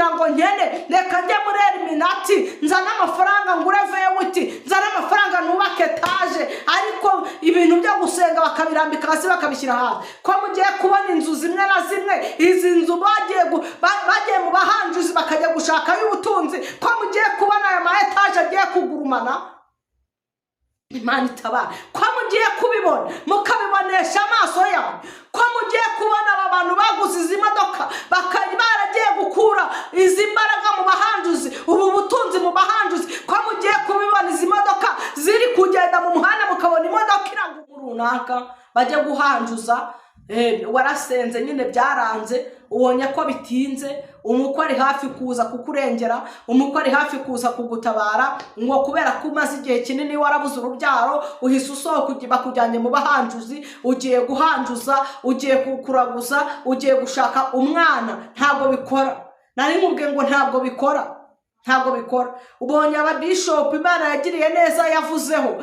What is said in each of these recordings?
kugira ngo nkene, reka njye muri Illuminati, nzane amafaranga ngure V8, nzane amafaranga nubake etaje. Ariko ibintu byo gusenga bakabirambika hasi, bakabishyira hasi. Ko mugiye kubona inzu zimwe na zimwe, izi nzu bagiye mu bahanjuzi, bakajya gushakayo ubutunzi, ko mugiye kubona aya ma etaje agiye kugurumana? Imana itabara. Ko mugiye kubibona, mukabibonesha amaso yanyu, ko mugiye kubona aba bantu baguze izi modoka bakaba baragiye gukura izi mbaraga mu bahanjuzi, ubu butunzi mu bahanjuzi, ko mugiye kubibona izi modoka ziri kugenda mu muhanda, mukabona imodoka iraguma runaka bajya guhanjuza? Warasenze nyine byaranze, ubonye ko bitinze, umukwe ari hafi kuza kukurengera, umukwe ari hafi kuza kugutabara, ngo kubera ko umaze igihe kinini warabuze urubyaro, uhise usohoka, bakujyanye mu bahanjuzi, ugiye guhanjuza, ugiye kuraguza, ugiye gushaka umwana. Ntabwo bikora. Nari nkubwiye ngo ntabwo bikora, ntabwo bikora. Ubonye ababishopu Imana yagiriye neza, yavuzeho,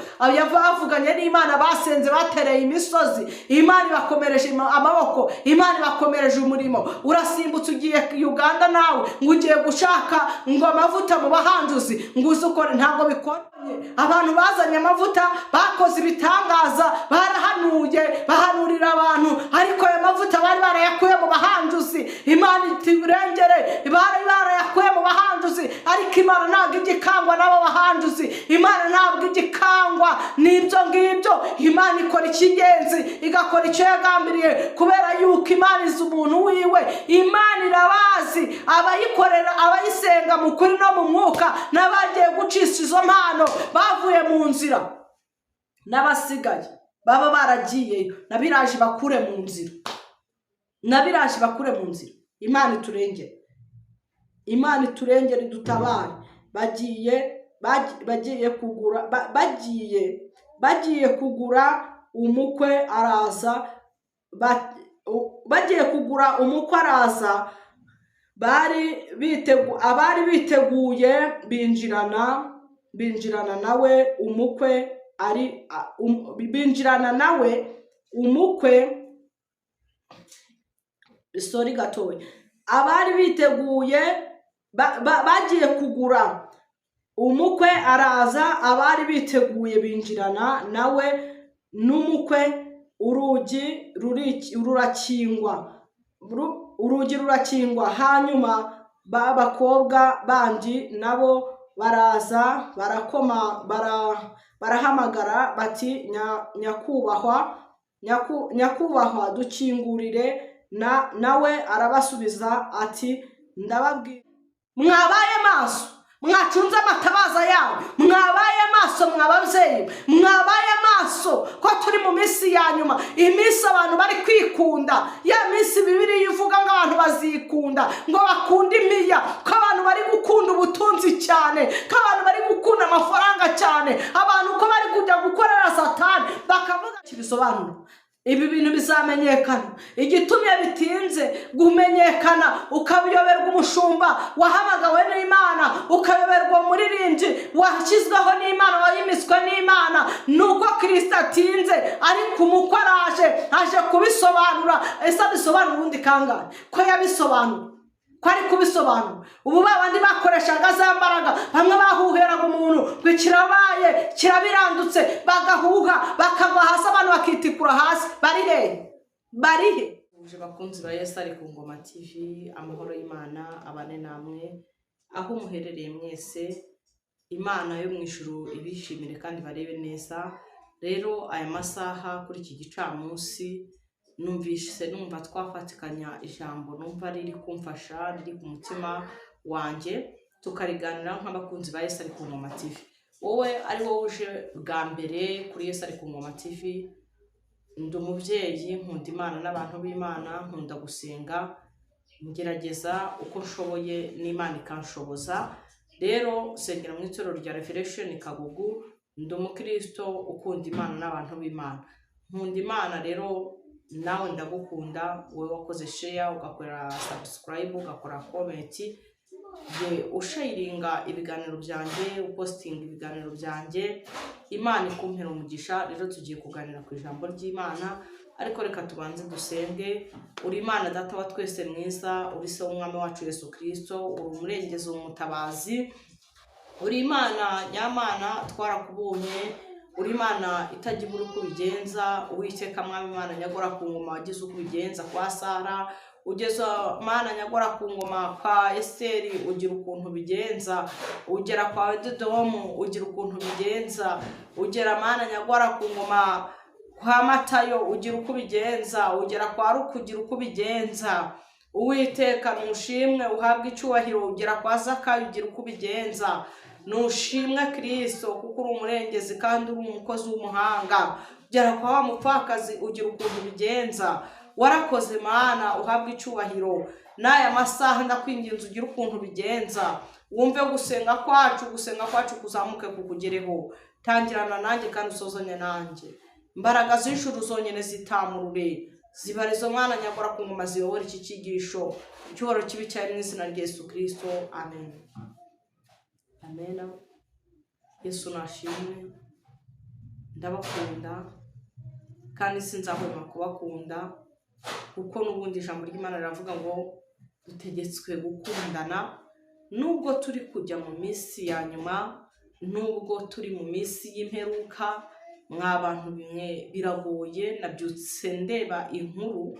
bavuganye n'Imana, basenze, batereye imisozi, Imana ibakomereje amaboko, Imana ibakomereje umurimo. Urasimbutse ugiye Uganda nawe, ngo ugiye gushaka ngo amavuta mu bahanjuzi, ngo uze ukore. Ntabwo bikora. Abantu bazanye amavuta, bakoze ibitangaza, barahanuye, bahanurira abantu, ariko ayo mavuta bari barayakuye mu bahanjuzi. Imana iturengere. Bari barayakuye mu bahanjuzi, ariko Imana ntabwo ijya ikangwa n'abo bahanjuzi. Imana ntabwo ijya ikangwa n'ibyo ngibyo. Imana ikora icy'ingenzi, igakora icyo yagambiriye, kubera yuko Imana izi umuntu wiwe. Imana irabazi abayikorera, abayisenga mu kuri no mu mwuka, n'abagiye gucisha izo mpano bavuye mu nzira, n'abasigaye baba baragiyeyo. Nabiraje bakure mu nzira, nabiraje bakure mu nzira. Imana iturengere, Imana iturengere, idutabare. Bagiye kugura, bagiye kugura, umukwe araza. Bagiye kugura, umukwe araza. Abari biteguye binjirana nawe umukwe ari binjirana nawe umukwe. Sorry gatoya. Abari biteguye bagiye kugura, umukwe araza, abari biteguye binjirana nawe n'umukwe, urugi rurakingwa. Urugi rurakingwa. Hanyuma ba bakobwa bandi nabo baraza, barakoma, barahamagara bati: "Nyakubahwa, nyakubahwa, dukingurire." Nawe arabasubiza ati: "Ndababwira, mwabaye maso, mwacunze amatabaza yabo, mwabaye maso, mwababyeyi, mwabaye maso, ko turi mu minsi ya nyuma, iminsi abantu bari kwikunda, ya minsi Bibiliya ivuga ngo abantu bazikunda, ngo bakunde imiya, ko abantu bari gukunda ubutunzi cyane, ko abantu bari gukunda amafaranga cyane, abantu ko bari kujya gukorera Satani." Bakavuga bisobanura ibi bintu bizamenyekana. Igitumye bitinze kumenyekana, ukabiyoberwa umushumba wahamagawe n'Imana, ukayoberwa umuririmbyi washyizweho n'Imana, wayimiswe n'Imana, ni uko Kirisita atinze, ariko umukwe araje, aje kubisobanura. Ese abisobanura ubundi kangahe? Ko yabisobanura, ko ari kubisobanura ubu? Ba bandi bakoreshaga za mbaraga, bamwe bahuheraga umuntu ngo kirabaye, kirabirandutse, bagahuha bakagwa hasi, abantu bakitikura hasi, bari hehe? Bari he? Uje bakunzi ba Yesu ari ku Ngoma TV, amahoro y'Imana abane namwe aho muherereye mwese. Imana yo mu ijuru ibishimire kandi barebe neza. Rero aya masaha, kuri iki gicamunsi, numvise numva twafatikanya ijambo numva riri kumfasha, riri ku mutima wanjye, tukariganira nk'abakunzi ba Yesu ari ku Ngoma TV. Wowe ari wowe uje bwa mbere kuri Yesu ari ku Ngoma TV, ndi umubyeyi, nkunda Imana n'abantu b'Imana, nkunda gusenga, ngerageza uko nshoboye n'Imana ikanshoboza. Rero nsengera mu itorero rya Revelation Kagugu, ndi umukristo ukunda Imana n'abantu b'Imana. Nkunda Imana. Rero nawe ndagukunda, wowe wakoze share, ugakora subscribe, ugakora comment, ye usharinga ibiganiro byanjye, upostinga ibiganiro byanjye. Imana ikumpera umugisha. Rero tugiye kuganira ku ijambo ry'Imana. Ariko reka tubanze dusenge. Uri Imana Data wa twese mwiza, uri Se w'Umwami wacu Yesu Kirisito, uri umurengezi, umutabazi, uri Imana nyamana, twarakubonye. Uri Imana itajya ibura uko ubigenza. Uwiteka Mwami Imana nyagora ku ngoma, wagize uko ubigenza kwa Sara, ugeza Mana nyagora ku ngoma kwa Esiteri, ugira ukuntu ubigenza, ugera kwa Edomu ugira ukuntu ubigenza, ugera Mana nyagora ku ngoma kwa Matayo ugira uko ubigenza, ugera kwa Ruku ugira uko ubigenza. Uwiteka nushimwe, uhabwe icyubahiro. Ugera kwa Zakayo ugira uko ubigenza. Nushimwe Kirisito, kuko uri umurengezi kandi uri umukozi w'umuhanga. Ugera kwa wa mupfakazi ugira ukuntu ubigenza. Warakoze Mana, uhabwe icyubahiro. N'aya masaha ndakwinginze ugira ukuntu ubigenza, wumve gusenga kwacu, gusenga kwacu kuzamuke kukugereho. Tangirana nanjye kandi usozanye nanjye. Imbaraga z'ijuru zonyine zitamurure, zibarizo mwana nyakora ku ngoma, ziyobora iki cyigisho. Icyubahiro kibi cyari mu izina rya Yesu Kirisito, amen, amen. Yesu nashimwe. Ndabakunda kandi sinzahwema kubakunda, kuko n'ubundi ijambo ry'Imana riravuga ngo dutegetswe gukundana. Nubwo turi kujya mu minsi ya nyuma, nubwo turi mu minsi y'imperuka, mwa bantu bimwe biragoye. Nabyutse ndeba inkuru,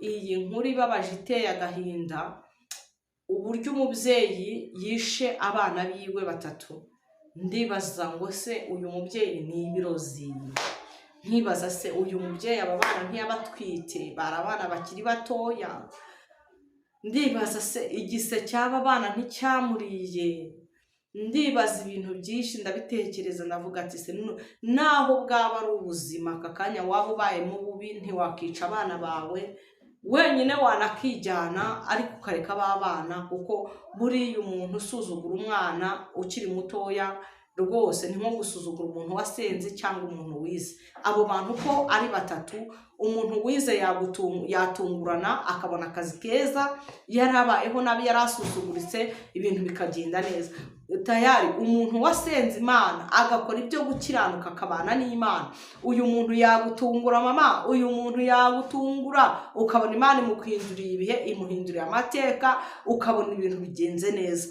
iyi nkuru ibabaje, iteye agahinda, uburyo umubyeyi yishe abana biwe batatu. Ndibaza ngo se uyu mubyeyi ni ibirozi? Nkibaza se uyu mubyeyi aba bana ntiyabatwite? Bari abana bakiri batoya. Ndibaza se igise cy'aba bana nticyamuriye? Ndibaza ibintu byinshi, ndabitekereza, ndavuga ati se naho bwaba ari ubuzima aka kanya waba ubayemo bubi, ntiwakica abana bawe wenyine, wanakijyana ariko ukareka ba bana, kuko buriya umuntu usuzugura umwana ukiri mutoya rwose ni nko gusuzugura umuntu wasenze cyangwa umuntu wize. Abo bantu uko ari batatu, umuntu wize yatungurana akabona akazi keza, yarabayeho nabi, yarasuzuguritse, ibintu bikagenda neza tayari. Umuntu wasenze Imana, agakora ibyo gukiranuka, akabana n'Imana, uyu muntu yagutungura mama, uyu muntu yagutungura ukabona Imana imuhinduriye ibihe, imuhinduriye amateka, ukabona ibintu bigenze neza.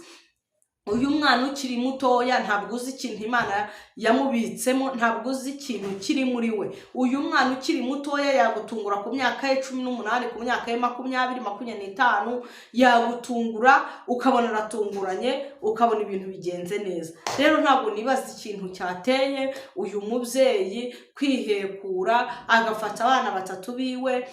Uyu mwana ukiri mutoya ntabwo uzi ikintu Imana yamubitsemo, ntabwo uzi ikintu kiri muri we. Uyu mwana ukiri mutoya yagutungura ku myaka ye 18, ku myaka ye 20, 25, yagutungura ukabona aratunguranye, ukabona ibintu bigenze neza. Rero ntabwo nibaza ikintu cyateye uyu mubyeyi kwihekura, agafata abana batatu biwe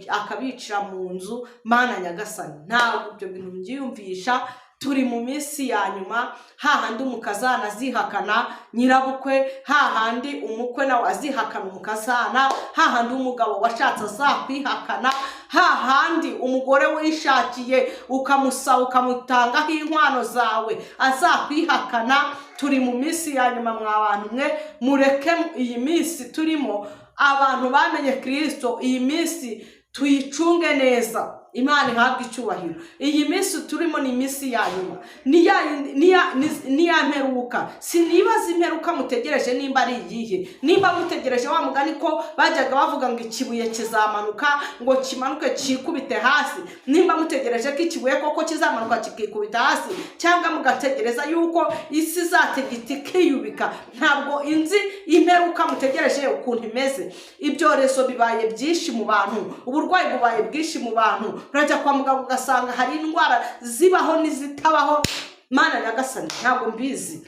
akabicira mu nzu. Mana nyagasani, ntabwo ibyo bintu mbyiyumvisha. Turi mu minsi ya nyuma, hahandi umukazana azihakana nyirabukwe, hahandi umukwe nawe azihakana umukazana, hahandi umugabo washatse azakwihakana, hahandi umugore wishakiye ukamusaba ukamutangaho inkwano zawe azakwihakana. Turi mu minsi ya nyuma mwa bantu mwe, mureke iyi minsi turimo, abantu bamenye Kirisito, iyi minsi tuyicunge neza. Imana ihabwe icyubahiro. Iyi minsi turimo ni iminsi ya nyuma, ni ya mperuka. Sinibaza imperuka mutegereje nimba ari iyihe, nimba mutegereje wa mugani ko bajyaga bavuga ngo ikibuye kizamanuka, ngo kimanuke cyikubite hasi, nimba mutegereje ko ikibuye koko kizamanuka kikikubita hasi, cyangwa mugategereza yuko isi izategita ikiyubika. Ntabwo inzi imperuka mutegereje ukuntu imeze. Ibyorezo bibaye byinshi mu bantu, uburwayi bubaye bwinshi mu bantu, urajya kwa muganga ugasanga hari indwara zibaho n'izitabaho. Mana nyagasani, ntabwo mbizi.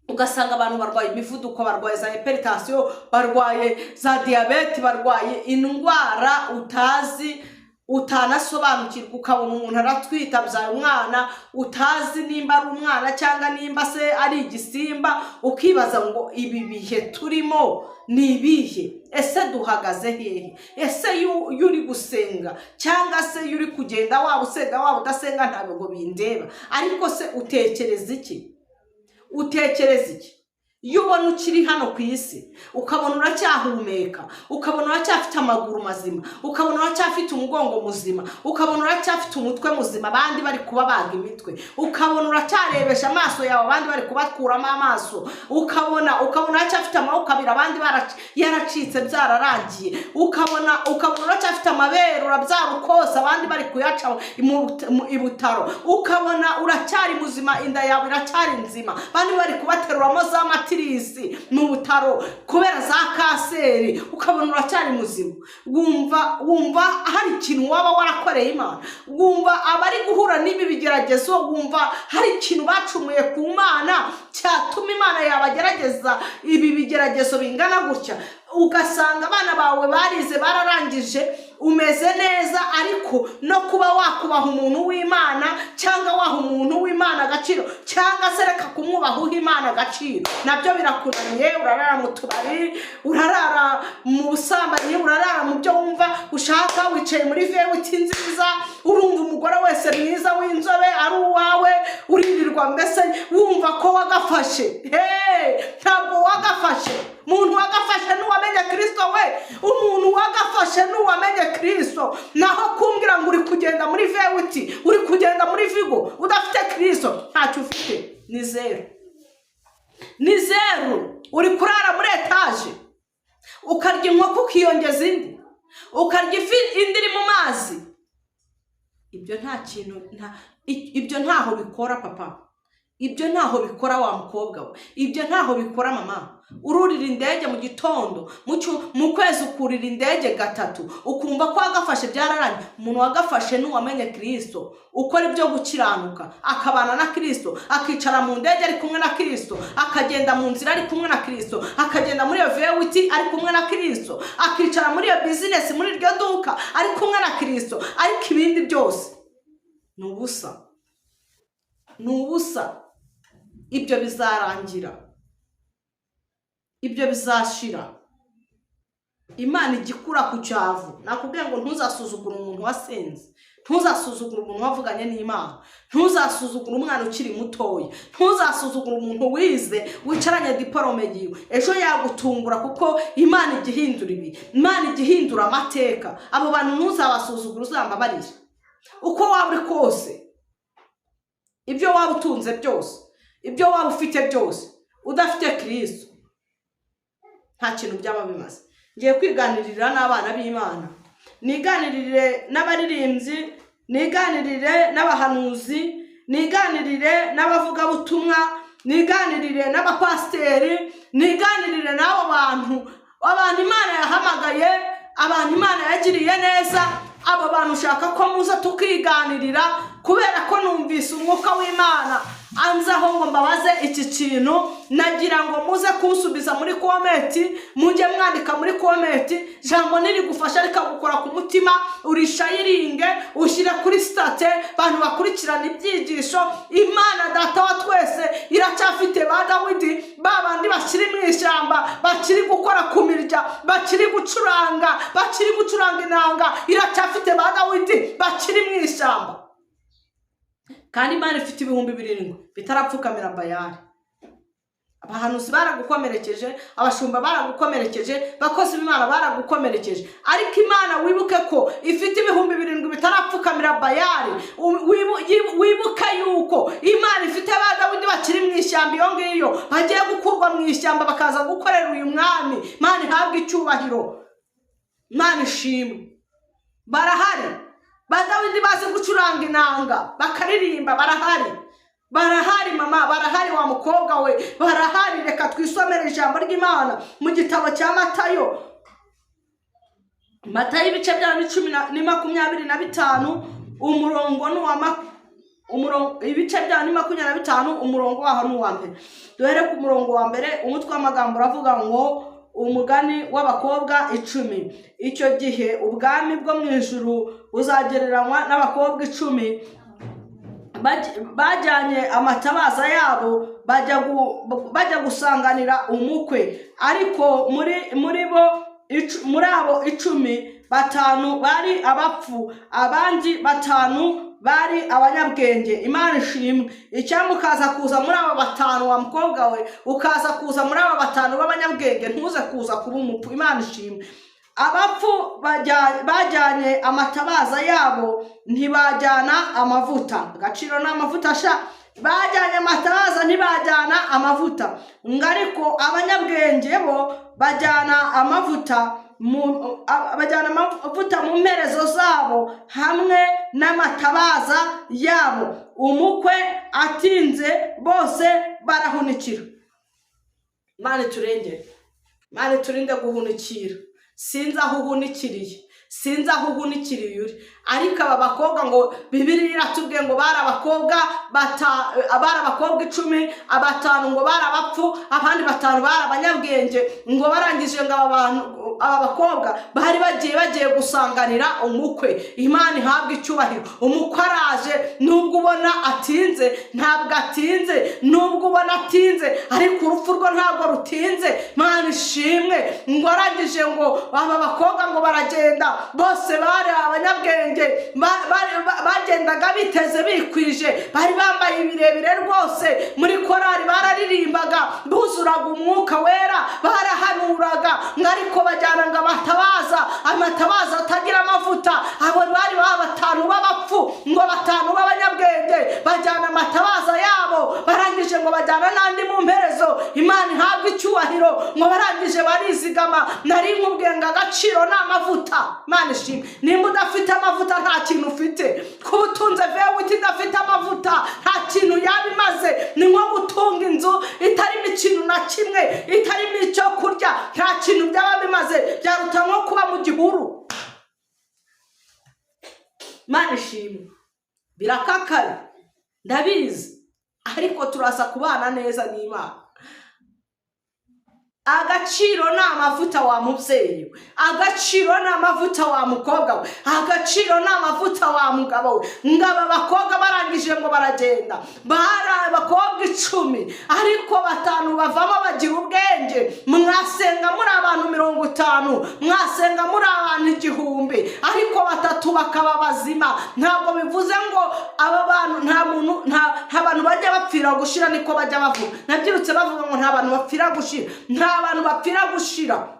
Ugasanga abantu barwaye imivuduko, barwaye za hypertension, barwaye za diyabete, barwaye indwara utazi, utanasobanukirwa. Ukabona umuntu aratwita, abyaye umwana utazi nimba ari umwana cyangwa nimba se ari igisimba. Ukibaza ngo ibi bihe turimo ni ibihe? Ese duhagaze hehe? Ese iyo uri gusenga cyangwa se iyo uri kugenda, waba usenga waba udasenga, ntabwo bindeba, ariko se utekereza iki? Utekereza iki? Iyo ubona ukiri hano ku isi, ukabona uracyahumeka, ukabona uracyafite amaguru mazima, ukabona uracyafite umugongo muzima, ukabona uracyafite umutwe muzima, abandi bari kubabaga imitwe, ukabona uracyarebesha amaso yawe, abandi bari kubakuramo amaso, ukabona uracyafite amaboko abiri, abandi yaracitse byararangiye, ukabona uracyafite amabere, urabyara ukosa, abandi bari kuyaca ibutaro, ukabona uracyari muzima, inda yawe iracyari nzima, abandi bari kubateruramo za matirisi mu butaro kubera za kanseri, ukabona uracyari muzima, wumva hari ikintu waba warakoreye Imana, wumva abari guhura n'ibi bigeragezo, wumva hari ikintu bacumuye ku Mana cyatuma Imana yabagerageza ibi bigeragezo bingana gutya. Ugasanga abana bawe barize, bararangije, umeze neza, ariko no kuba wakubaha umuntu w'Imana cyangwa waha umuntu w'Imana agaciro, cyangwa se reka kumwubaha uha Imana agaciro, nabyo birakunaniye. Urarara mu tubari, urarara mu busambanyi, urarara mu byo wumva ushaka, wicaye muri vewiti nziza, urumva umugore wese mwiza w'inzobe ari uwawe, uririrwa mbese wumva ko wagafashe. Ntabwo wagafashe. Umuntu wagafashe n'uwamenye Kristo we, umuntu wagafashe n'uwamenye Kristo. Naho kumbwira ngo uri kugenda muri vewiti, uri kugenda muri vigo udafite Kristo, ntacyo ufite, ni zeru, ni zeru. Uri kurara muri etaje, ukarya inkoko ukiyongeza indi, ukarya ifi indi iri mu mazi. Ibyo nta kintu, ibyo ntaho bikora papa, ibyo ntaho bikora wa mukobwa we, ibyo ntaho bikora mama. Ururira indege mu gitondo, mu kwezi ukurira indege 3, ukumva ko wagafashe byararangiye. Umuntu wagafashe n'uwamenye Kristo, ukora ibyo gukiranuka, akabana na Kristo, akicara mu ndege ari kumwe na Kristo, akagenda mu nzira ari kumwe na Kristo, akagenda muri iyo vewiti ari kumwe na Kristo, akicara muri iyo bizinesi, muri iryo duka ari kumwe na Kristo. Ariko ibindi byose ni ubusa, ni ubusa. Ibyo bizarangira, ibyo bizashira. Imana igikura ku cyavu. Nakubwiye ngo ntuzasuzugure umuntu wasenze, ntuzasuzugure umuntu wavuganye n'Imana, ntuzasuzugure umwana ukiri mutoya, ntuzasuzugure umuntu wize wicaranye diporome yiwe. Ejo yagutungura, kuko Imana ijya ihindura ibi, Imana ijya ihindura amateka. Abo bantu ntuzabasuzugure, uzambabarire. Uko waba uri kose, ibyo waba utunze byose, ibyo waba ufite byose, udafite Kristo nta kintu byaba bimaze. Ngiye kwiganirira n'abana b'Imana, niganirire n'abaririmbyi, niganirire n'abahanuzi, niganirire n'abavugabutumwa, niganirire n'abapasiteri, niganirire n'abo bantu, abantu Imana yahamagaye, abantu Imana yagiriye neza. Abo bantu ushaka ko muza tukiganirira, kubera ko numvise umwuka w'Imana anzaho ngo mbabaze iki kintu. Nagira ngo muze kunsubiza muri comment, mujye mwandika muri comment, jambo nirigufasha rikagukora ku mutima, urishayiringe ushyire kuri status, bantu bakurikirana ibyigisho. Imana data wa twese iracyafite ba Dawidi, ba bandi bakiri mu ishyamba, bakiri gukora ku mirya, bakiri gucuranga, bakiri gucuranga inanga. Iracyafite ba Dawidi bakiri mu ishyamba. Kandi Imana ifite 7,000 bitarapfukamira Bayari. Abahanuzi baragukomerekeje, abashumba baragukomerekeje, bakozi b'Imana baragukomerekeje, ariko Imana wibuke ko ifite 7,000 bitarapfukamira Bayari. Wibuke yuko Imana ifite ba Dawidi bakiri mu ishyamba iyo ngiyo, bagiye gukurwa mu ishyamba bakaza gukorera uyu mwami. Imana ihabwe icyubahiro, Imana ishimwe. Barahari ba Dawidi bazi gucuranga inanga bakaririmba, barahari, barahari mama, barahari wa mukobwa we, barahari. Reka twisomere ijambo ry'Imana mu gitabo cya Matayo, Matayo ibice bya ni cumi ni 25, umurongo ni uwa umurongo, ibice bya ni 25, umurongo waho ni uwa mbere. Duhere ku murongo wa mbere. Umutwe w'amagambo uravuga ngo umugani w'abakobwa 10. Icyo gihe ubwami bwo mu ijuru buzagereranywa n'abakobwa 10 bajyanye amatabaza yabo bajya gusanganira umukwe. Ariko muri abo 10, 5 bari abapfu, abandi 5 bari abanyabwenge. Imana ishimwe. Icyampa ukaza kuza muri aba 5, wa mukobwa we, ukaza kuza muri aba 5 b'abanyabwenge, ntuze kuza kuba umupfu. Imana ishimwe. Abapfu bajyanye amatabaza yabo, ntibajyana amavuta. Agaciro ni amavuta sha. Bajyanye amatabaza, ntibajyana amavuta. Ngo ariko abanyabwenge bo bajyana amavuta bajyana amavuta mu mperezo zabo hamwe n'amatabaza yabo. Umukwe atinze, bose barahunikira. Imana iturengere, Imana iturinde guhunikira. Sinzi aho uhunikiriye, sinzi aho uhunikiriye uri, ariko aba bakobwa ngo Bibiliya iratubwiye ngo bari abakobwa bari abakobwa 10, 5 ngo bari abapfu, abandi 5 bari abanyabwenge. Ngo barangije ngo aba bantu, aba bakobwa bari bagiye gusanganira umukwe. Imana ihabwe icyubahiro. Umukwe araje, nubwo ubona atinze, ntabwo atinze, nubwo ubona atinze, ariko urupfu rwo ntabwo rutinze. Imana ishimwe. Ngo arangije ngo aba bakobwa ngo baragenda, bose bari abanyabwenge, bagendaga biteze bikwije, bari bambaye ibirebire rwose, muri korari bararirimbaga, buzuraga umwuka wera, barahanuraga. Ngo ariko bajyana ngo amatabaza, amatabaza atagira amavuta. Abo bari ba 5 b'abapfu. Ngo 5 b'abanyabwenge bajyana amatabaza yabo, barangije ngo bajyana n'andi mu mperezo. Imana ihabwe icyubahiro. Ngo barangije barizigama. Nari nkubwiye ngo agaciro ni amavuta. Imana ishimwe. Nimba udafite amavuta, nta kintu ufite. Kuba utunze vewiti idafite amavuta, nta kintu yaba imaze. Ni nko gutunga inzu itarimo ikintu na kimwe, itarimo icyo kurya, nta kintu byaba bimaze, byaruta nko kuba mu gihuru. Imana ishimwe. Birakakaye ndabizi, ariko turaza kubana neza n'Imana. Agaciro ni amavuta, wa mubyeyi we. Agaciro ni amavuta, wa mukobwa we. Agaciro ni amavuta, wa mugabo we. Ngo aba bakobwa barangije ngo baragenda, bari abakobwa 10, ariko 5 bavamo bagira ubwenge. Mwasenga muri abantu 50, mwasenga muri abantu 1000, ariko 3 bakaba bazima, ntabwo bivuze ngo aba bantu nta muntu, nta bantu bajya bapfira gushira. Niko bajya bavuga, nabyirutse bavuga ngo nta bantu bapfira gushira, nta bantu bapfira gushira.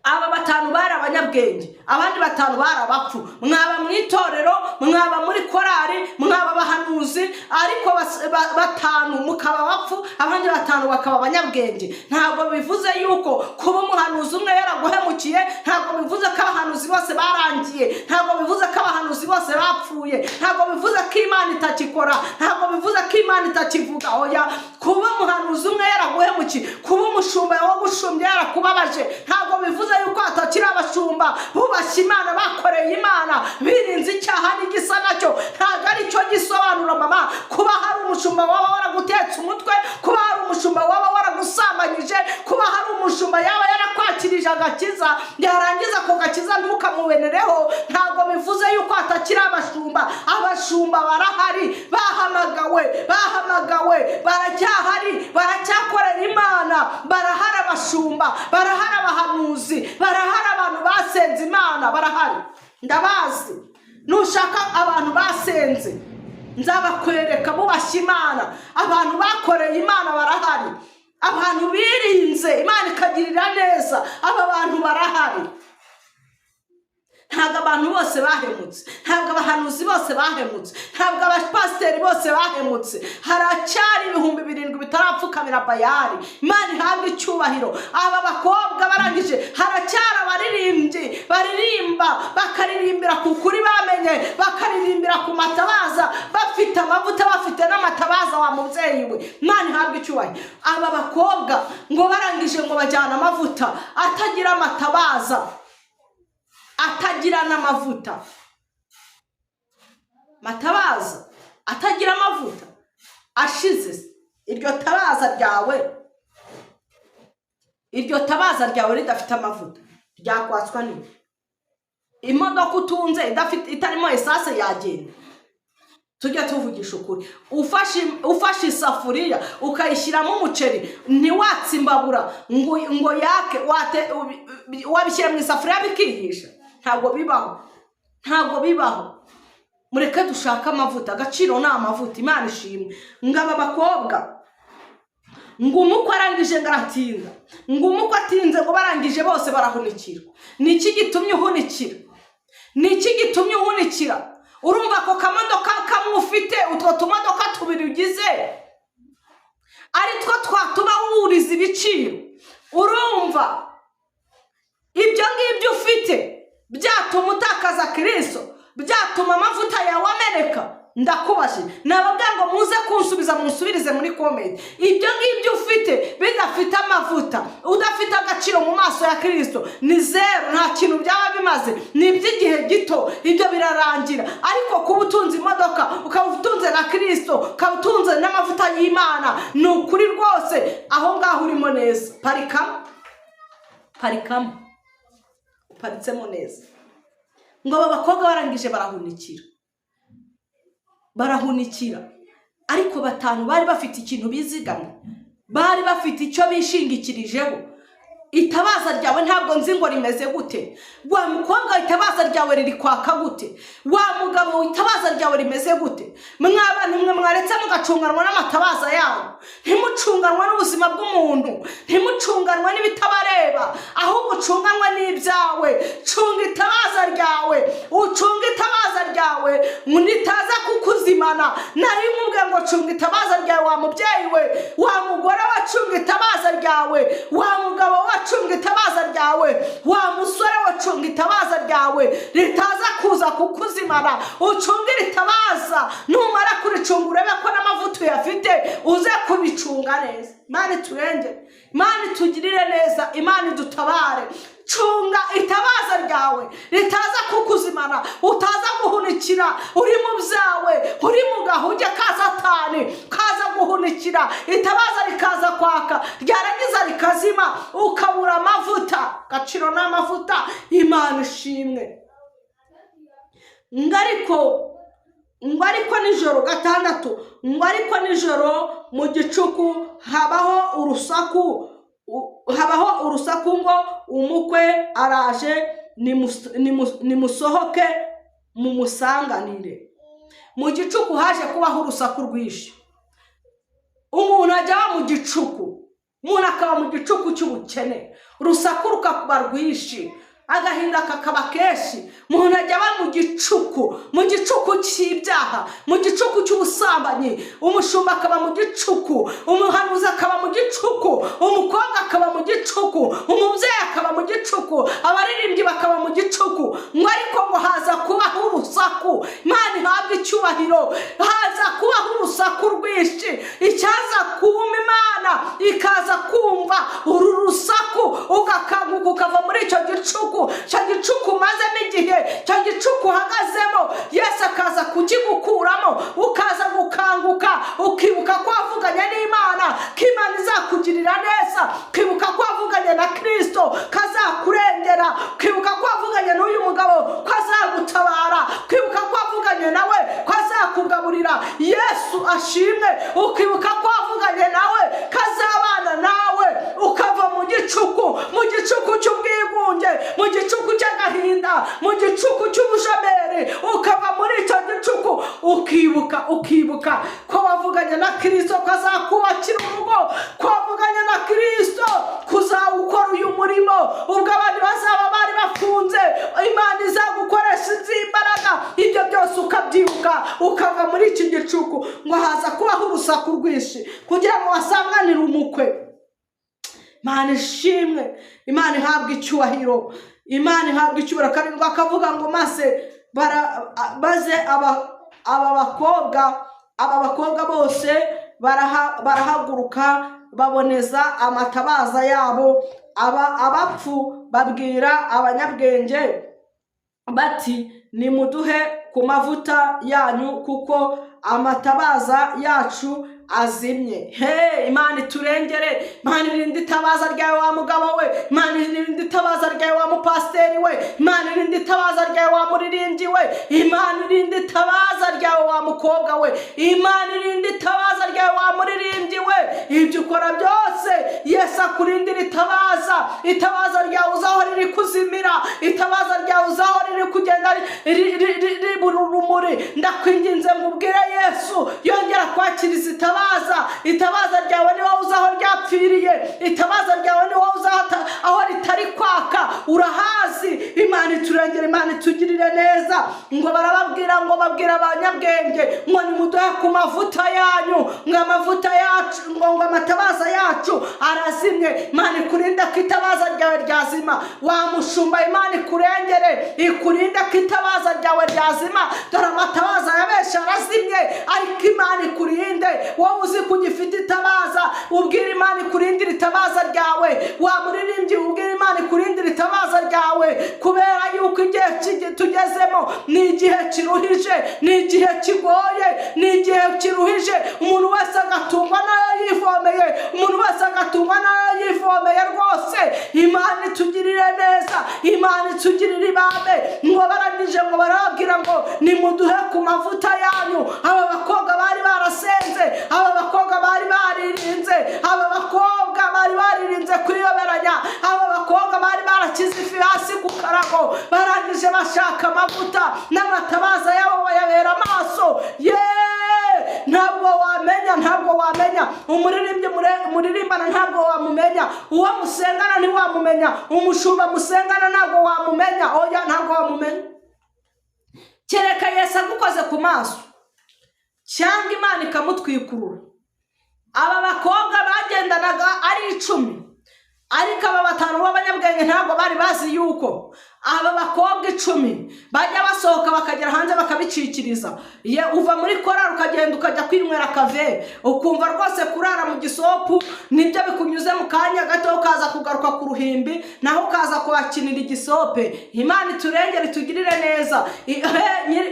Aba 5 bari abanyabwenge, abandi 5 bari abapfu. Mwaba mu itorero, mwaba muri korari, mwaba abahanuzi, ariko 5 mukaba abapfu, abandi 5 bakaba abanyabwenge, ntabwo bivuze yuko kuba umuhanuzi umwe yaraguhemukiye, ntabwo bivuze ko abahanuzi bose barangiye, ntabwo bivuze ko abahanuzi bose bapfuye, ntabwo bivuze ko Imana itakikora, ntabwo bivuze ko Imana itakivuga. Oya, kuba umuhanuzi umwe yaraguhemukiye, kuba umushumba wagushumbye yarakubabaje, ntabwo bivuze yuko hatakiri abashumba bubashye Imana, bakoreye Imana, birinze icyaha n'igisa nacyo. Ntabwo ari cyo gisobanuro, mama. Kuba hari umushumba waba waragutetse umutwe, kuba hari umushumba waba waragusambanyije, kuba hari umushumba yaba yarakwakirije agakiza, yarangiza ako gakiza ntukamubenereho, ntabwo bivuze yuko hatakiri abashumba. Abashumba barahari, bahamagawe, bahamagawe, baracyahari, baracyakorera Imana, barahari. Abashumba barahari, abahanuzi barahari, abantu basenze Imana barahari, ndabazi. Nushaka abantu basenze nzabakwereka, bubashye Imana, abantu bakoreye Imana barahari, abantu birinze Imana ikagirira neza, aba bantu barahari. Ntabwo abantu bose bahemutse, ntabwo abahanuzi bose bahemutse, ntabwo abapasiteri bose bahemutse. Haracyari 7000 bitarapfukamira Bayari. Imana ihabwe icyubahiro. Aba bakobwa barangije, haracyari abaririmbyi baririmba, bakaririmbira ku kuri bamenye, bakaririmbira ku matabaza, bafite amavuta, bafite n'amatabaza, wa mubyeyi we. Imana ihabwe icyubahiro. Aba bakobwa ngo barangije ngo bajyana amavuta atagira amatabaza, atagira n'amavuta, matabaza atagira amavuta ashize. Iryo tabaza ryawe, iryo tabaza ryawe ridafite amavuta ryakwatswa n'iki? Imodoka utunze idafite, itarimo essence yagenda? Tujya tuvugisha ukuri. Ufashe isafuriya ukayishyiramo umuceri, ntiwatse imbabura ngo yake, wabishyira mu isafuriya bikihisha? Ntabwo bibaho, ntabwo bibaho. Mureke dushake amavuta, agaciro ni amavuta. Imana ishimwe. Ngo aba bakobwa, ngo umukwe arangije ngo aratinda, ngo umukwe atinze, ngo barangije bose barahunikira. Ni iki gitumye uhunikira? Ni iki gitumye uhunikira? Urumva ako kamodoka kamwe ufite, utwo tumodoka tubiri ugize, ari two twatuma wuriza ibiciro? Urumva ibyo ngibyo ufite byatuma utakaza Kirisito, byatuma amavuta yawe ameneka? Ndakubashye, nababwira ngo muze kunsubiza, munsubirize muri comment. Ibyo ngibyo ufite bidafite amavuta, udafite agaciro mu maso ya Kirisito, ni zeru, nta kintu byaba bimaze, ni iby'igihe gito, ibyo birarangira. Ariko kuba utunze imodoka, ukaba utunze na Kirisito, ukaba utunze n'amavuta y'Imana, ni ukuri rwose aho ngaho urimo neza. Parikamo, parikamo, uparitsemo neza. Ngo aba bakobwa barangije barahunikira, barahunikira, ariko batanu bari bafite ikintu bizigamye, bari bafite icyo bishingikirijeho. Itabaza ryawe ntabwo nzi ngo rimeze gute. Wa mukobwa, itabaza ryawe riri kwaka gute? Wa mugabo, itabaza ryawe rimeze gute? Mwa bantu mwe, mwaretse mugacunganwa n'amatabaza yanyu, ntimucunganwe n'ubuzima bw'umuntu, ntimucunganwe n'ibitabareba, ahubwo ucunganwe n'ibyawe. Cunga itabaza ryawe, ucunge itabaza ryawe nitaza kukuzimana. Nari nkubwiye ngo cunga itabaza ryawe, wa mubyeyi we, wa mugore we, cunga itabaza ryawe, wa mugabo we, cunga itabaza ryawe, wa musore we, cunga itabaza ryawe ritaza kuza kukuzimana. Ucunge itabaza, numara kuricunga urebe ko n'amavuta uyafite, uze kubicunga neza. Imana iturengere, Imana itugirire neza, Imana idutabare. Cunga itabaza ryawe ritaza kukuzimana, utaza guhunikira uri mu byawe, uri mu gahuge ka Satani, kaza guhunikira, itabaza rikaza kwaka, ryarangiza rikazima, ukabura amavuta. Gaciro ni amavuta. Imana ishimwe. Ngo ariko nijoro, gatandatu, ngo ariko nijoro mu gicuku habaho urusaku, habaho urusaku ngo: "Umukwe araje, nimusohoke mumusanganire." Mu gicuku haje kubaho urusaku rwinshi. Umuntu ajya aba mu gicuku, umuntu akaba mu gicuku cy'ubukene, urusaku rukaba rwinshi, agahinda kakaba kenshi. Umuntu ajya aba mu gicuku, mu gicuku cy'ibyaha, mu gicuku cy'ubusambanyi. Umushumba akaba mu gicuku, umuhanuzi akaba mu gicuku, umukobwa akaba mu gicuku, umubyeyi akaba mu gicuku, abaririmbyi bakaba mu gicuku. Ngo ariko ngo haza kubaho urusaku. Imana ihabwe icyubahiro. Haza kubaho urusaku rwinshi. Icyaza kuma, Imana ikaza kumva uru rusaku, ugakanguka, ukava muri icyo gicuku, icyo gicuku umazemo igihe, icyo gicuku uhagazemo, Yesu akaza kukigukuramo, ukaza gukanguka, ukibuka ko wavuganye n'Imana, ko Imana izakugirira neza, ukibuka ko wavuganye na Kirisito kazakurengera, ukibuka ko wavuganye n'uyu mugabo ko azagutabara, ukibuka ko wavuganye nawe ko azakugaburira. Yesu ashimwe. Ukibuka ko wavuganye nawe kazabana nawe, ukava mu gicuku, mu gicuku cy'ubwigunge, mu gicuku cy'agahinda, mu gicuku cy'ubushomeri, ukava muri icyo gicuku, ukibuka ko wavuganye na Kirisito ko azakubakira urugo, ko wavuganye na Kirisito kuzawukora uyu murimo ubwo abandi bazaba bari bafunze, Imana izagukoresha imbaraga. Ibyo byose ukabyibuka, ukava muri iki gicuku. Ngo haza kubaho urusaku rwinshi kugira ngo basanganire umukwe. Imana ishimwe, Imana ihabwa icyubahiro, Imana ihabwa icyubahiro. Karindwi akavuga ngo maze aba bakobwa bose barahaguruka, baboneza amatabaza yabo. Abapfu babwira abanyabwenge bati: "Nimuduhe ku mavuta yanyu, kuko amatabaza yacu azimye." He, Imana iturengere. Imana irinde itabaza ryawe, wa mugabo we. Imana irinde itabaza ryawe, wa mupasiteri we. Imana irinde itabaza ryawe, wa muririmbyi we. Imana irinde itabaza ryawe, wa mukobwa we. Imana irinde itabaza ryawe, wa muririmbyi we. Ibyo ukora byose, Yesu. Yesu akurindira itabaza. Itabaza ryawe uzaho riri kuzimira, itabaza ryawe uzaho riri kugenda ribura urumuri. Ndakwinginze ngo ubwire Yesu yongera kwakiriza itabaza. Itabaza ryawe ni wowe uzi aho ryapfiriye, itabaza ryawe ni wowe uzi aho ritari kwaka, urahazi. Imana iturengere, Imana itugirire neza. Ngo barababwira, ngo babwira abanyabwenge ngo nimuduhe ku mavuta yanyu, ngo amavuta yacu, ngo amatabaza yacu arazimye. Imana ikurinde ko itabaza ryawe ryazima. Wa mushumba, Imana ikurengere, ikurinde ko itabaza ryawe ryazima. Dore amatabaza ya benshi arazimye, ariko Imana ikurinde. Wowe uzi ko ugifite itabaza, ubwira Imana ikurindire itabaza ryawe. Wa muririmbyi, ubwira Imana ikurindire itabaza ryawe, kubera yuko igihe tugezemo ni igihe kiruhije, ni igihe kigoye, ni igihe kiruhije. Umuntu wese agatungwa n'ayo yivomeye, umuntu wese agatungwa n'ayo yivomeye rwose. Imana itugirire neza, Imana itugirire ibambe. Ngo barangije ngo barababwira ngo nimuduhe ku mavuta yanyu. Aba bakobwa bari barasenze, aba bakobwa bari baririnze, aba bakobwa bari baririnze kwiyoberanya, aba bakobwa bari barakize ifi hasi ku karago. Barangije bashaka amavuta n'amatabaza yabo bayabera amaso. Yeee, ntabwo wamenya, ntabwo wamenya umuririmbyi muririmbana, ntabwo wamumenya uwo musengana, ntiwamumenya umushumba musengana, ntabwo wamumenya. Oya, ntabwo wamumenya kereka Yesu agukoze ku maso cyangwa Imana ikamutwikurura. Aba bakobwa bagendanaga ari 10, ariko aba batanu b'abanyabwenge ntabwo bari bazi yuko aba bakobwa 10 bajya basohoka bakagera hanze bakabicikiriza. Ye, uva muri korari ukagenda ukajya kwinywera akave, ukumva rwose kurara mu gisopu nibyo bikunyuze. Mu kanya gato ukaza kugaruka ku ruhimbi, naho ukaza kuhakinira igisope. Imana iturengere, itugirire neza.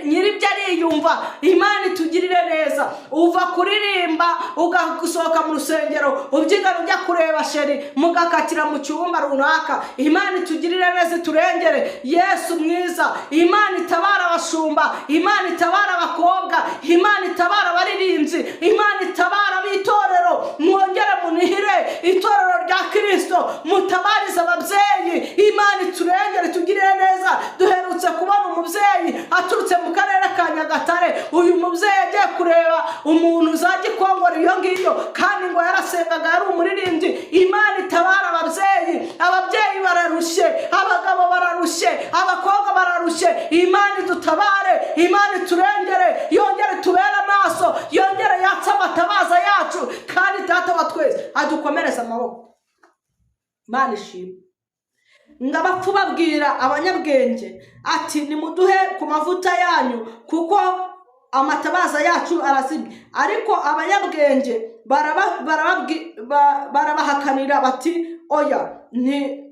Nyiribyo ariyumva. Imana itugirire neza. Uva kuririmba, ugasohoka mu rusengero ubyigana ujya kureba chéri, mugakatira mu cyumba runaka. Imana itugirire neza, iturengere. Yesu mwiza, Imana itabara abashumba, Imana itabara abakobwa, Imana itabara abaririmbyi, Imana itabara ab'itorero. Mwongere munihire itorero rya Kirisito, mutabarize ababyeyi. Imana iturengere, itugirire neza. Duherutse kubona umubyeyi aturutse mu karere ka Nyagatare. Uyu mubyeyi agiye kureba umuntu za Gikongoro iyo ngiyo, kandi ngo yarasengaga, yari umuririmbyi. Imana itabara ababyeyi. Ababyeyi bararushye, abagabo bararushye, abakobwa bararushye. Imana idutabare, Imana iturengere, yongere tubere amaso, yongere yatse amatabaza yacu, kandi Data wa twese adukomereze amaboko. Imana ishimwe. Ngo abapfu babwira abanyabwenge ati nimuduhe ku mavuta yanyu, kuko amatabaza yacu arazimye. Ariko abanyabwenge barabahakanira bati oya,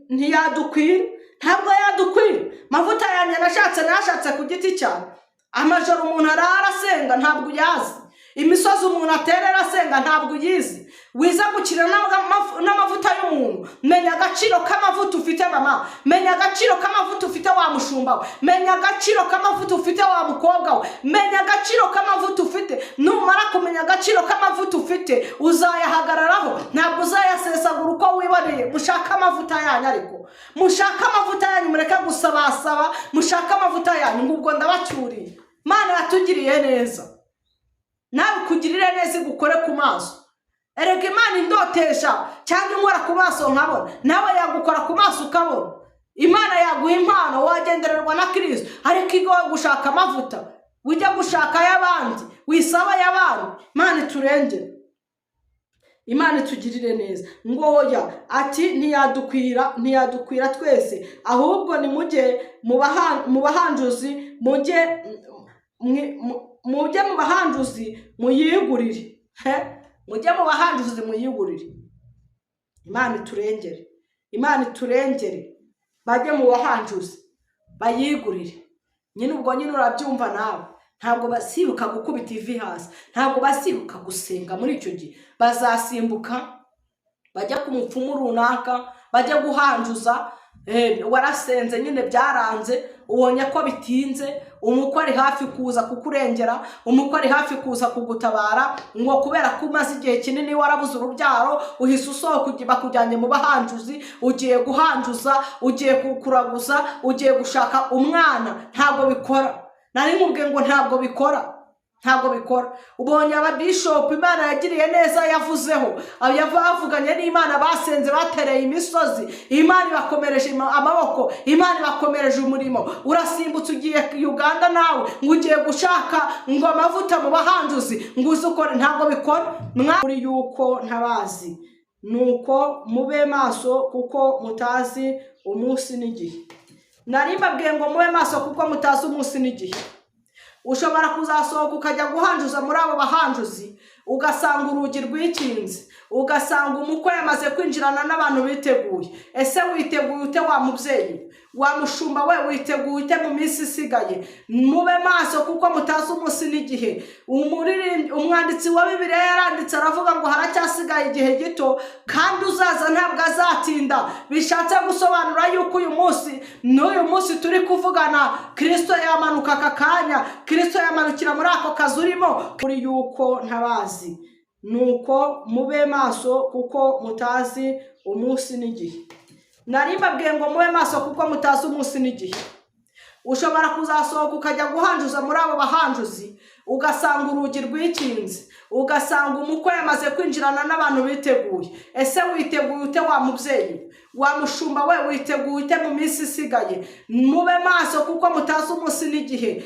ntiyadukwira, ntabwo yadukwira. Mavuta yanjye nashatse, nashatse ku giti cyawe. Amajoro umuntu arara asenga ntabwo uyazi, imisozi umuntu aterera asenga ntabwo uyizi. Wiza gukina n'amavuta y'umuntu. Menya agaciro k'amavuta ufite, mama. Menya agaciro k'amavuta ufite, wa mushumba we. Menya agaciro k'amavuta ufite, wa mukobwa we. Menya agaciro k'amavuta ufite. Numara kumenya agaciro k'amavuta ufite, uzayahagararaho, ntabwo uzayasesagura uko wiboneye. Mushake amavuta yanyu, ariko mushake amavuta yanyu, mureke gusabasaba, mushake amavuta yanyu. Ngo ubwo ndabacyuriye. Imana yatugiriye neza, nawe ikugirire neza, igukore ku maso. Erega Imana indotesha cyangwa inkora ku maso nkabona, nawe yagukora ku maso ukabona. Imana yaguha impano, wagendererwa na Kirisito, ariko igoye gushaka amavuta, ujya gushaka ay'abandi, wisaba ay'abandi. Imana iturengere, Imana itugirire neza. Ngo oya, ati ntiyadukwira, ntiyadukwira twese, ahubwo nimujye mu bahanjuzi, mujye mu bahanjuzi muyigurire. He, mujye mu bahanjuzi muyigurire. Imana iturengere, Imana iturengere. Bajye mu bahanjuzi bayigurire nyine. Ubwo nyine urabyumva nawe, ntabwo basibuka gukubita ivi hasi, ntabwo basibuka gusenga. Muri icyo gihe bazasimbuka bajya ku mupfumu runaka, bajya guhanjuza. Warasenze nyine byaranze. Ubonye ko bitinze, umukwe ari hafi kuza kukurengera, umukwe ari hafi kuza kugutabara. Ngo kubera ko umaze igihe kinini warabuze urubyaro, uhise usohoka, bakujyanye mu bahanjuzi, ugiye guhanjuza, ugiye kuraguza, ugiye gushaka umwana. Ntabwo bikora. Nari nkubwiye ngo ntabwo bikora, ntabwo bikora. Ubonye ababishopu Imana yagiriye neza, yavuzeho, bavuganye n'Imana, basenze, batereye imisozi, Imana ibakomereje amaboko, Imana ibakomereje umurimo. Urasimbutse ugiye Uganda nawe, ngo ugiye gushaka ngo amavuta mu bahanjuzi, ngo uze ukore. Ntabwo bikora. Muri yuko ntabazi, nuko mube maso kuko mutazi umunsi n'igihe. Nari mbabwiye ngo mube maso kuko mutazi umunsi n'igihe. Ushobora kuzasohoka ukajya guhanjuza muri abo bahanjuzi, ugasanga urugi rwikinze, ugasanga umukwe yamaze kwinjirana n'abantu biteguye. Ese witeguye ute, wa mubyeyi, wa mushumba we? Witeguye ute mu minsi isigaye? Mube maso kuko mutazi umunsi n'igihe. Umwanditsi wa Bibiliya yaranditse, aravuga ngo haracyasigaye igihe gito kandi uzaza ntabwo azatinda. Bishatse gusobanura yuko uyu munsi n'uyu munsi turi kuvugana, Kirisito yamanuka aka kanya, Kirisito yamanukira muri ako kazi urimo. Kuri yuko ntabazi, nuko mube maso kuko mutazi umunsi n'igihe. Nari mbabwiye ngo mube maso kuko mutazi umunsi n'igihe. Ushobora kuzasohoka ukajya guhanjuza muri abo bahanjuzi, ugasanga urugi rwikinze, ugasanga umukwe yamaze kwinjirana n'abantu biteguye. Ese witeguye ute, wa mubyeyi, wa mushumba we? Witeguye ute mu minsi isigaye? Mube maso kuko mutazi umunsi n'igihe.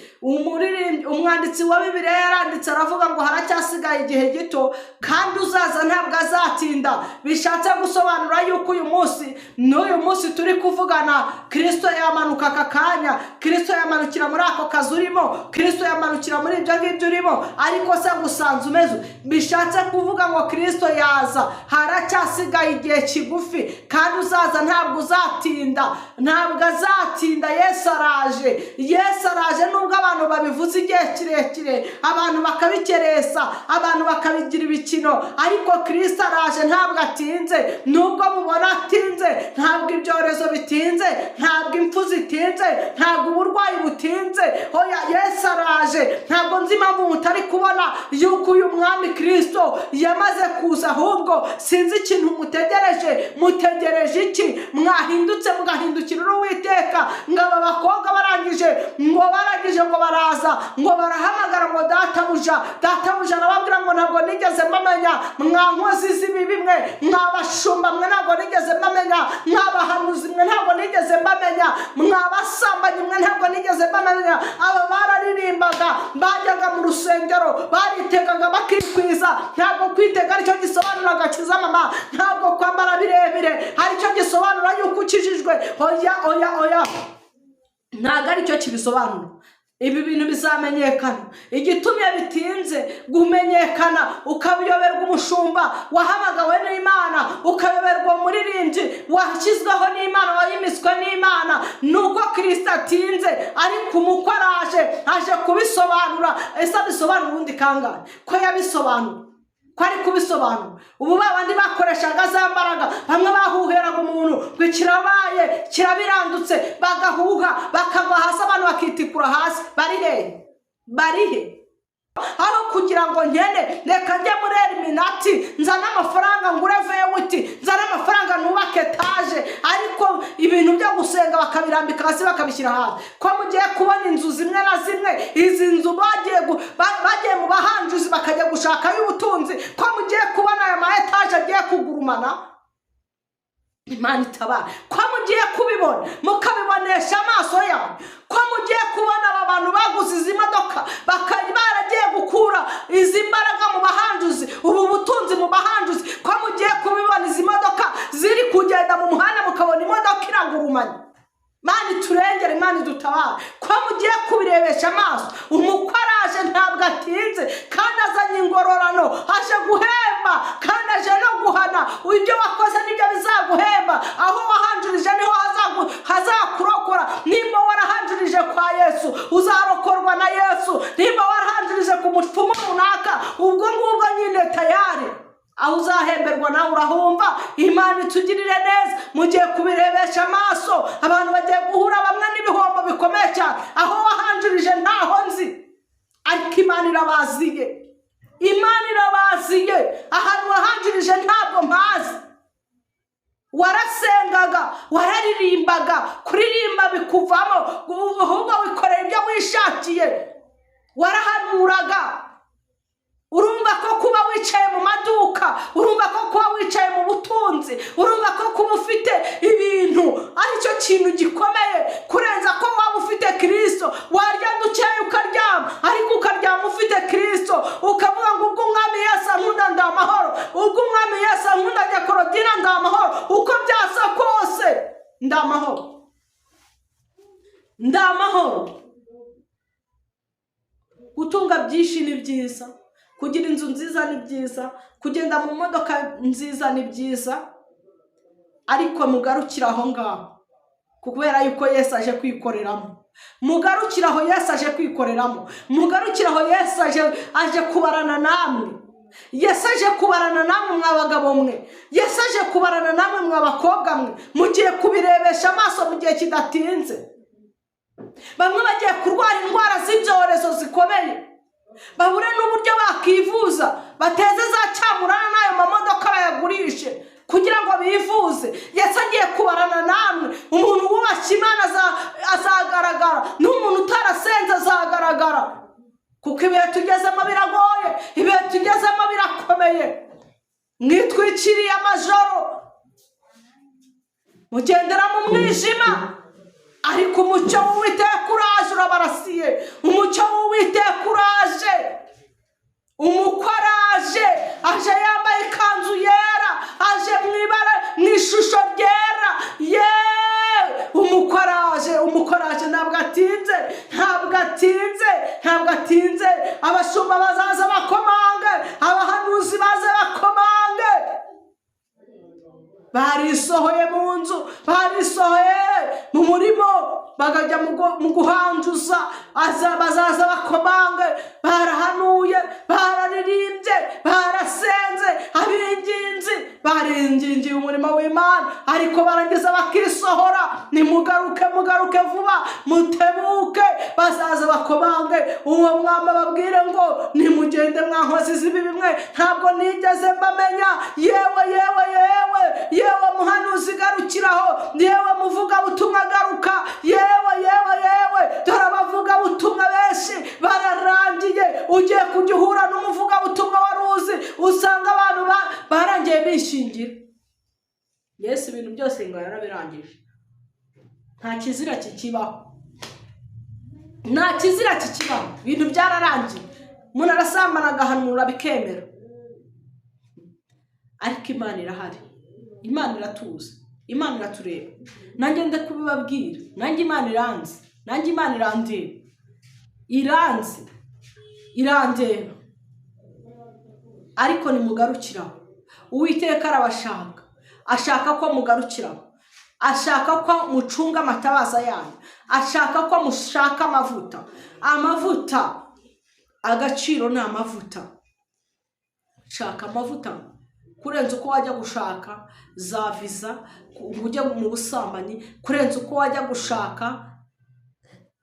Umwanditsi wa Bibiliya yaranditse, aravuga ngo haracyasigaye igihe gito kandi uzaza ntabwo azatinda. Bishatse gusobanura yuko uyu munsi n'uyu munsi turi kuvugana, Kirisito yamanuka aka kanya, Kirisito yamanukira muri ako kazi urimo, Kirisito yamanukira muri ibyo ngibyo urimo. Ariko se gusanze umeze? Bishatse kuvuga ngo Kirisito yaza, haracyasigaye igihe kigufi kandi uzaza ntabwo uzatinda, ntabwo azatinda. Yesu araje, Yesu araje. Nubwo abantu babivuze igihe kirekire, abantu bakabikeresa, abantu bakabigira ibikino, ariko Kirisito araje, ntabwo atinze. Nubwo mubona atinze, ntabwo ibyorezo bitinze, ntabwo impfu zitinze, ntabwo uburwayi butinze. Oya, Yesu araje. Ntabwo nzi impamvu mutari kubona yuko uyu mwami Kirisito yamaze kuza. Ahubwo sinzi ikintu mutegereje. Mutegereje iki? Mwahindutse mugahindukirira Uwiteka. Ngo aba bakobwa barangije ngo baraza, ngo barahamagara ngo databuja, databuja. Arababwira ngo ntabwo nigeze mbamenya, mwa nkozi z'ibibi mwe, mwa bashumba mwe, ntabwo nigeze mbamenya, mwa bahanuzi mwe, ntabwo nigeze mbamenya, mwa basambanyi mwe, ntabwo nigeze mbamenya. Aba bararirimbaga, bajyaga mu rusengero, baritegaga bakikwiza. Ntabwo kwitega aricyo gisobanura agakiza, mama. Ntabwo kwambara birebire aricyo gisobanura yuko ukijijwe. Oya, oya, oya, ntabwo aricyo kibisobanura. Ibi bintu bizamenyekana. Igitumye bitinze kumenyekana, ukabiyoberwa umushumba wahamagawe n'Imana, ukayoberwa umuririmbyi washyizweho n'Imana, wayimitswe n'Imana, ni uko Kirisito atinze. Ariko umukwe araje, aje kubisobanura. Ese abisobanura ubundi kangahe? Ko yabisobanura, ko ari kubisobanura ubu? Ba bandi bakoreshaga za mbaraga, bamwe bahuheraga umuntu ngo kirabaye, kirabirandutse, bagahuha bakagwa hasi, abantu bakitikura hasi, bari hehe? Bari he? Aho kugira ngo nkene, reka njye muri Illuminati, nzane amafaranga ngure V8, nzane amafaranga nubake etaje. Ariko ibintu byo gusenga bakabirambika hasi, bakabishyira hasi. Ko mugiye kubona inzu zimwe na zimwe, izi nzu bagiye mu bahanjuzi bakajya gushakayo ubutunzi, ko mugiye kubona aya ma etaje agiye kugurumana? Imana itabara. Ko mugiye kubibona, mukabibonesha amaso yanyu, ko mugiye kubona aba bantu baguze izi modoka bakaba baragiye gukura izi mbaraga mu bahanjuzi, ubu butunzi mu bahanjuzi, ko mugiye kubibona izi modoka ziri kugenda mu muhanda, mukabona imodoka iragurumanye? Imana iturengere, Imana idutabare. Ko mugiye kubirebesha amaso, umukwe araje, ntabwo atinze, kandi azanye ingororano, aje guhemba kandi aje no guhana. Ibyo wakoze nibyo bizaguhemba. Aho wahanjurije niho hazakurokora. Nimba warahanjurije kwa Yesu, uzarokorwa na Yesu. Nimba warahanjurije ku mupfumu runaka, ubwo ngubwo nyine tayari. Aho uzahemberwa nawe urahumva. Imana itugirire neza. Mugiye kubirebesha amaso, abantu bagiye guhura bamwe n'ibihombo bikomeye cyane. Aho wahanjirije ntaho nzi, ariko Imana irabaziye, Imana irabaziye. Ahantu wahanjirije ntabwo mpazi. Warasengaga, wararirimbaga, kuririmba bikuvamo, ahubwo wikorera ibyo wishakiye. Warahanuraga. Urumva ko kuba wicaye mu maduka, urumva ko kuba wicaye mu butunzi, urumva ko kuba ufite ibintu aricyo kintu gikomeye kurenza ko waba ufite Kirisito. Warya dukeya ukaryama, ariko ukaryama ufite Kirisito, ukavuga ngo ubwo Umwami Yesu ankunda ndi amahoro, ubwo Umwami Yesu ankunda njya Korodina ndi amahoro, uko byasa kose ndi amahoro, ndi amahoro. Gutunga byinshi ni byiza, kugira inzu nziza ni byiza, kugenda mu modoka nziza ni byiza, ariko mugarukire aho ngaho, kubera yuko Yesu aje kwikoreramo. Mugarukire aho, Yesu aje kwikoreramo. Mugarukire aho, Yesu aje kubarana namwe. Yesu aje kubarana namwe, mwa bagabo mwe. Yesu aje kubarana namwe, mwa bakobwa mwe. Mugiye kubirebesha amaso mu gihe kidatinze. Bamwe bagiye kurwara indwara z'ibyorezo zikomeye, babure n'uburyo bakivuza, bateze za cyamurana n'ayo mamodoka bayagurishe kugira ngo bivuze. Yesu agiye kubarana namwe. Umuntu wubashye Imana azagaragara, n'umuntu utarasenze azagaragara, kuko ibihe tugezemo biragoye, ibihe tugezemo birakomeye. Mwitwikiriye amajoro, mugendera mu mwijima, ariko umucyo w'Uwiteka uraje, urabarasiye. Umucyo w'Uwiteka uraje, umukwe araje, aje yambaye ikanzu yera, aje mu ibara, mu ishusho ryera. Yeee, umukwe araje, umukwe araje, ntabwo atinze, ntabwo atinze, ntabwo atinze. Abashumba bazaza bakomange, abahanuzi baze bakomange. Barisohoye mu nzu, barisohoye mu murimo, bakajya mu guhanjuza. Bazaza bakomange. Barahanuye, bararirimbye, barasenze, abinginzi baringingiye umurimo w'Imana, ariko barangiza bakisohora. Nimugaruke, mugaruke vuba, mutebuke. Bazaza bakomange, uwo mwamba babwire ngo nimugende mwa nkozi z'ibibi mwe, ntabwo nigeze mbamenya. Yewe, yewe, yewe, yewe muhanuzi garukiraho, yewe muvugabutumwa garuka, yewe, yewe, yewe. Dore abavugabutumwa benshi bararangiye. Ugiye kujya uhura n'umuvugabutumwa wari uzi, usanga abantu barangiye bishingira Yesu. Ibintu byose ngo yarabirangije, nta kizira kikibaho, nta kizira kikibaho, ibintu byararangiye. Umuntu arasambana agahanura bikemera, ariko Imana irahari, Imana iratuzi, Imana iratureba. Nanjye ndakubibabwira, nanjye Imana iranzi, nanjye Imana irandeba, iranzi, irandeba. Ariko nimugarukiraho, Uwiteka arabashaka, ashaka ko mugarukiraho, ashaka ko mucunga amatabaza yanyu, ashaka ko mushaka amavuta. Amavuta, agaciro ni amavuta. Shaka amavuta kurenza uko wajya gushaka za viza ngo ujye mu busambanyi, kurenza uko wajya gushaka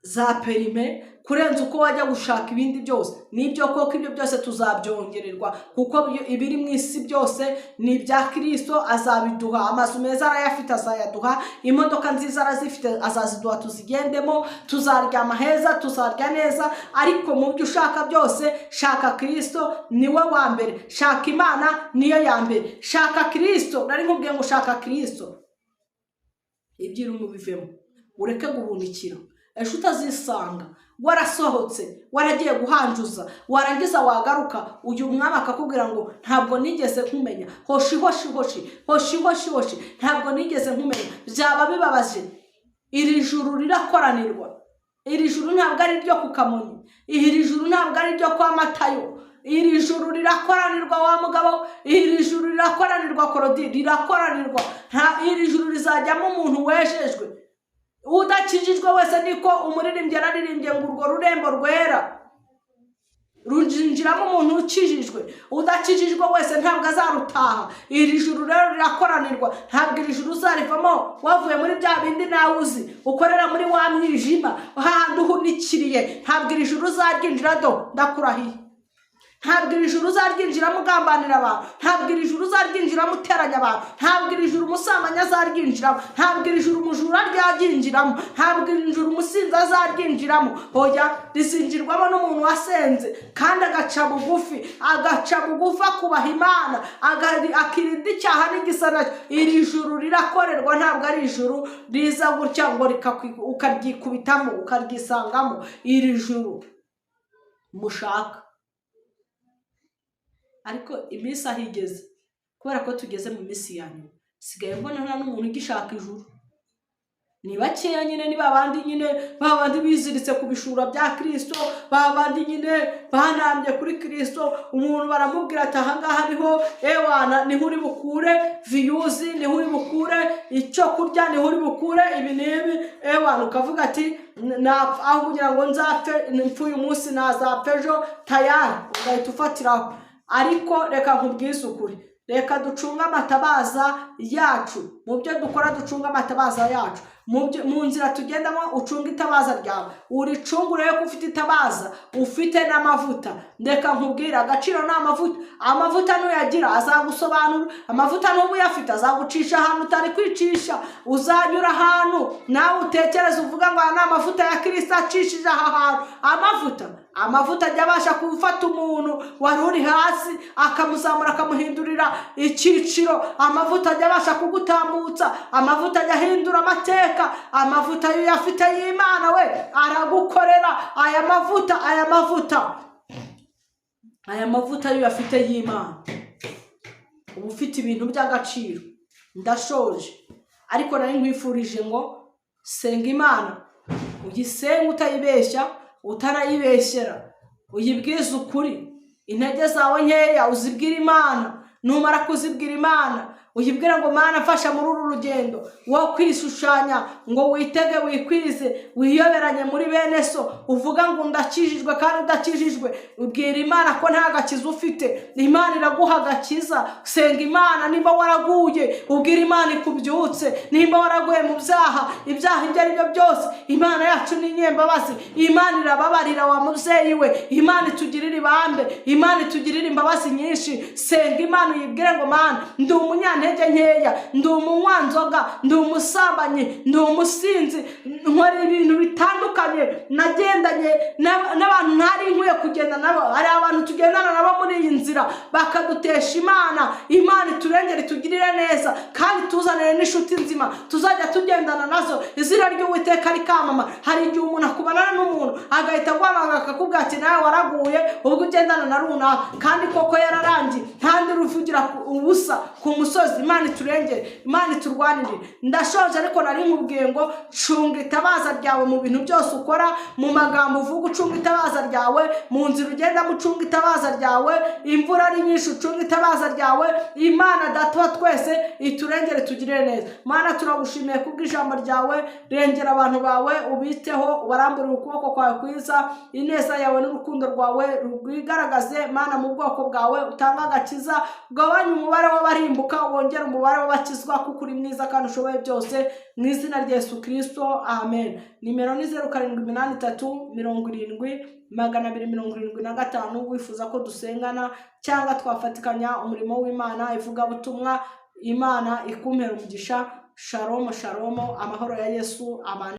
za perime, kurenza uko wajya gushaka ibindi byose. Nibyo koko, ibyo byose tuzabyongererwa, kuko ibiri mu isi byose ni ibya Kirisito, azabiduha. Amazu meza arayafite, azayaduha. Imodoka nziza arazifite, azaziduha tuzigendemo. Tuzaryama heza, tuzarya neza. Ariko mu byo ushaka byose, shaka Kirisito, niwe wa mbere. Shaka Imana, niyo ya mbere. Shaka Kirisito. Nari nkubwiye ngo shaka Kirisito, ibyo bivemo, ureke guhunikira, ejo utazisanga warasohotse, waragiye guhanjuza, warangiza wagaruka uyu mwami akakubwira ngo ntabwo nigeze nkumenya. Hoshi, hoshi, hoshi, hoshi, hoshi, hoshi, ntabwo nigeze nkumenya. Byaba bibabaje. Iri juru rirakoranirwa. Iri juru ntabwo ari iryo ku Kamonyi, iri juru ntabwo ari iryo kwa Matayo. Iri juru rirakoranirwa, wa mugabo. Iri juru rirakoranirwa, Korodi, rirakoranirwa. Nta iri juru rizajyamo umuntu wejejwe. Udakijijwe wese, niko umuririmbyi yararirimbye ngo urwo rurembo rwera. Ruzinjiramo umuntu ukijijwe. Udakijijwe wese ntabwo azarutaha. Iri juru rero rirakoranirwa. Ntabwo iri juru uzarivamo wavuye muri bya bindi nawe uzi ukorera muri wa mwijima, hahandi uhunikiriye. Ntabwo iri juru uzaryinjira. Do, ndakurahiye, ntabwo iri juru uzaryinjiramo ugambanira abantu. Ntabwo iri juru uzaryinjiramo uteranya abantu. Ntabwo iri juru umusambanyi azaryinjiramo. Ntabwo iri juru umujura ryaryinjiramo. Ntabwo iri juru umusinzi azaryinjiramo. Oya, rizinjirwamo n'umuntu wasenze kandi agaca bugufi, agaca bugufi akubaha Imana, akirinda icyaha n'igisa nacyo. Iri juru rirakorerwa, ntabwo ari ijuru riza gutya ngo ukaryikubitamo, ukaryisangamo. Iri juru mushaka, ariko iminsi aho igeze, kubera ko tugeze mu minsi ya nyuma, sigaye mbona nta n'umuntu ugishaka ijuru. Ni bakeya nyine, ni babandi nyine, babandi biziritse ku bishura bya Kirisito, babandi nyine banambye kuri Kirisito. Umuntu baramubwira ati: "Ahangaha niho, ewana, niho uri bukure views, niho uri bukure icyo kurya, niho uri bukure ibi n'ibi." Ewana, ukavuga ati: "Napfa aho kugira ngo nzapfe mpfuye umunsi, nazapfa ejo." Tayari ugahita ufatiraho. Ariko reka nkubwize ukuri, reka ducunge amatabaza yacu mu byo dukora, ducunge amatabaza yacu mu nzira tugendamo. Ucunge itabaza ryawe, uricunge, urebe ko ufite itabaza, ufite n'amavuta. Reka nkubwire, agaciro ni amavuta. Amavuta nuyagira azagusobanura. Amavuta nuba uyafite azagucisha ahantu utari kwicisha. Uzanyura ahantu nawe utekereza uvuga ngo: "Aya ni amavuta ya Kirisito acishije aha hantu." Amavuta ajya abasha gufata umuntu wari uri hasi, akamuzamura, akamuhindurira icyiciro. Amavuta ajya abasha kugutambutsa. Amavuta ajya ahindura amateka. Amavuta iyo uyafite y'Imana we, aragukorera. Aya mavuta, aya mavuta, aya mavuta iyo uyafite y'Imana, uba ufite ibintu by'agaciro. Ndashoje, ariko nari nkwifurije ngo senga Imana, uyisenge utayibeshya, utarayibeshyera, uyibwize ukuri. Intege zawe nkeya uzibwire Imana. Numara kuzibwira Imana, uyibwire ngo: "Mana, mfasha muri uru rugendo." Wo kwishushanya ngo witege, wikwize, wiyoberanye muri bene so, uvuga ngo ndakijijwe kandi udakijijwe. Ubwira Imana ko nta gakiza ufite, Imana iraguha agakiza. Senga Imana. Nimba waraguye, ubwira Imana ikubyutse. Nimba waraguye mu byaha, ibyaha ibyo ari byo byose, Imana yacu ni inyembabazi, Imana irababarira. Wa mubyeyi we, Imana itugirire ibambe, Imana itugirire imbabazi nyinshi. Senga Imana, uyibwire ngo: "Mana, ndi umunyantege nkeya, ndi umunywanzoga, ndi umusambanyi, ndi umusinzi, nkora ibintu bitandukanye, nagendanye n'abantu ntari nkwiye kugenda nabo." Hari abantu tugendana nabo muri iyi nzira bakadutesha Imana. Imana iturengere, itugirire neza, kandi tuzanire n'inshuti nzima tuzajya tugendana nazo, izina ry'Uwiteka rikamama. Hari igihe umuntu akubonana n'umuntu agahita aguhamagara akakubwira ati: "Nawe waraguye ubwo ugendana na runaka." Kandi koko yararangiye, ntandi ruvugira ubusa ku musozi. Imana iturengere, Imana iturwanirire. Ndashoje, ariko nari nkubwiye ngo cunga itabaza ryawe mu bintu byose ukora, mu magambo uvuga ucunga itabaza ryawe, mu nzira ugendamo ucunga itabaza ryawe, imvura ari nyinshi ucunga itabaza ryawe. Imana Data wa twese iturengere, tugirire neza. Mana, turagushimiye kubw'ijambo ryawe. Rengera abantu bawe, ubiteho, ubaramburire ukuboko kwawe kwiza. Ineza yawe n'urukundo rwawe rwigaragaze, Mana, mu bwoko bwawe. Utange agakiza, ugabanye umubare w'abarimbuka, wongere umubare w'abakizwa, kuko uri mwiza kandi ushoboye byose. Mu izina rya Yesu Kirisito, amen. Nimero ni 0783 70 275. Wifuza ko dusengana cyangwa twafatikanya umurimo w'Imana, ivugabutumwa, Imana ikumpera umugisha. Shalomu, shalomu, amahoro ya Yesu abane.